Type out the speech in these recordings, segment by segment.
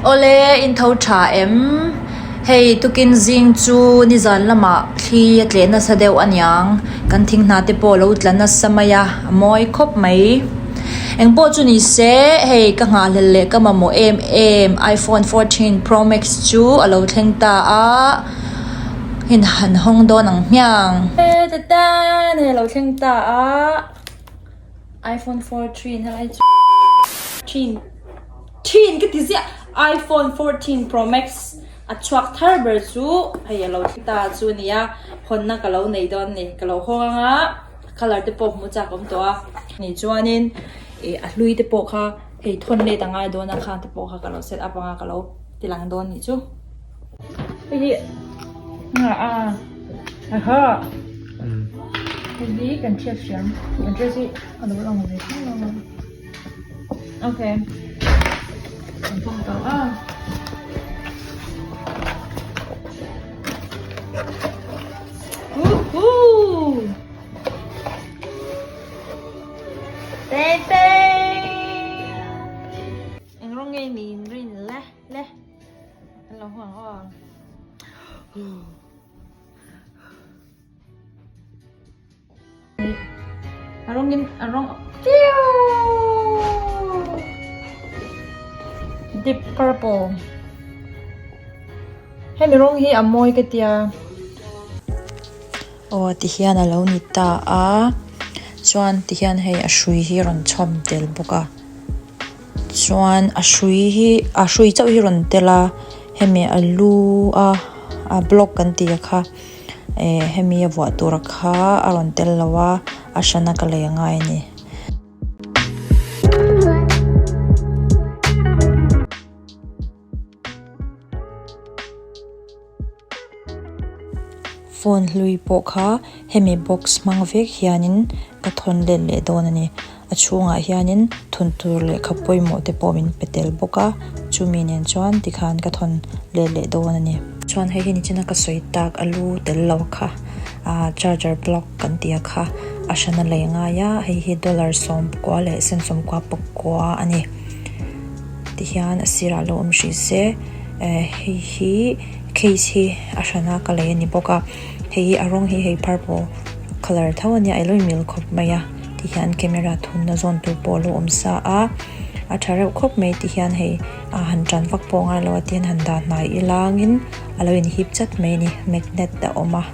Awle in tho tha em? Hei tukin zing chu nizan lamah thli a tleh nasa deuh aniang kan thing hna te pawh a lo tla nasa mai a, a mawi khawp mai. Engpawh chu ni se hei ka nghahhlelh leh ka mamawh em em iPhone 14 Pro Max chu a lo thleng ta a, in han hawng dawn ang hmiang. Tatan hei a lo thleng ta a. iPhone 14 helai chu thin thin ka ti ziah iPhone 14 Pro Max a chhuak thar ber chu hei a lo thleng ta chu a nia hawnna ka lo nei dawn a ni ka lo hawng anga colour te pawh hmu chak awm tawh a ni chuanin ih a hlui te pawh kha hei thawn let a ngai dawn a khang te pawh kha ka lo set up anga ka lo ti lang dawn a nih chu hei hi a aha. Hei hi kan hriat hriam address hi a lo lang ve thung lo a okay kan hmang tawh a woohoo teng teng eng rawng nge niin rin le le an lo hawng aw. A rawngin a rawng Deep purple hemi rawng hi a mawi ka tia. Aw tihian a lo ni ta a chuan tihian hei a hrui hi a rawn chhawm tel bawk a. Chuan a hrui hi a hrui chauh hi rawn tel a hemi a lu a a block kan tih a kha eh hemi a vuah tur a kha a rawn tel lo a a hran a ka lei a ngai a ni. Phone hlui pawh kha hemi box hmang vek hianin ka thawn let leh dawn a ni. A chhungah hianin thawn tur lehkha pawimawh te pawh min pe tel bawk a, chumi nen chuan tikhan ka thawn let leh dawn a ni. Chuan hei hi nichina ka sawi tak a lu tel lo kha ah charger block kan tih a kha a hran a lei ngai a, hei hi dollar sawmkua leh sen sawmkua pakua a ni. Tihian a sirah lo awm hrih se eh hei hi case hi a hrana ka lei a ni bawk a hei hi a rawng hi hei purple colour tho a nia alo inmil khawp mai a tihian camera thunna zawn tur pawh alo awm sa a a tha reuh khawp mai tihian hei ah han tan vak pawh a ngai lo a tihian han dah hnai ilangin alo inhip chat mai a ni magnet a awm a.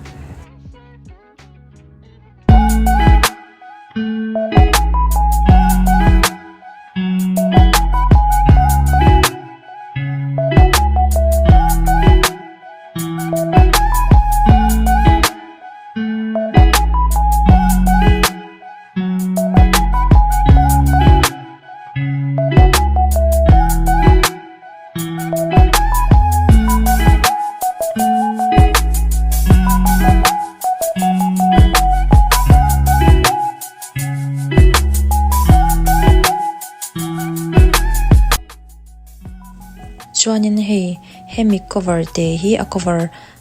Chuanin hei hemi cover te hi a cover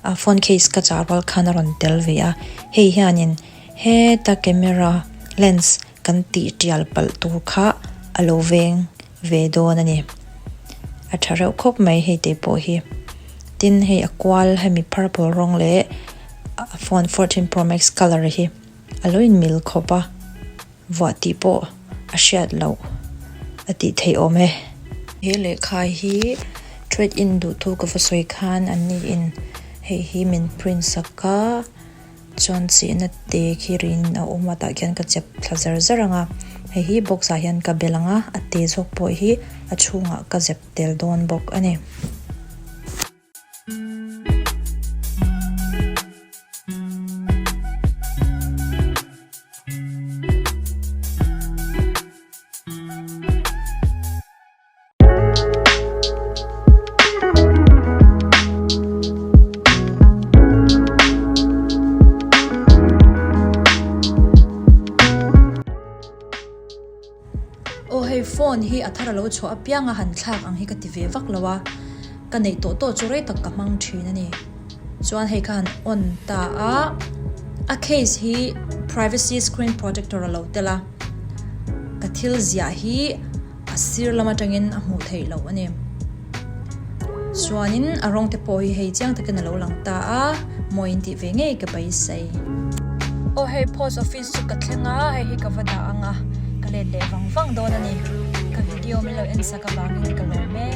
a phone case ka chah rual khan a rawn tel ve a hei hianin heta camera lens kan tih tial palh tur kha a lo veng ve dawn a ni. A tha reuh khawp mai hei te pawh hi. Tin hei a kual hemi purple rawng leh a phone 14 pro max colour hi a lo in mil khawp a, vuah tih pawh a hriat loh a tih theih awm e. He lehkha hi trade in duh thu ka va sawi khan an ni in hei hi min print sak a. Chuan chihna te khi rin a awm a tah khian ka chep thla zar zar ang a hei hi box ah hian ka bel ang a a te zawk pawh hi a chhungah ka zep tel dawn bawk a ni. Aw hei phone hi a thar a lo chhuah apiang a han thlak ang hi ka ti ve vak lo a, ka neih tawh tawh chu rei tak ka hmang thin a ni. Chuan hei kha han on ta a, a case hi privacy screen protector a lo tel a, ka thil ziah hi. A sir lam atangin a hmuh theih loh a ni. Chuanin a rawng te pawh hi hei chiang takin a lo lang ta a, mawi in tih ve ngei ka beisei. Aw hei post office chu ka thleng a, hei hi ka va dah ang a, ka let leh vang vang dawn a ni. Ka video min lo en sak avangin ka lawm e.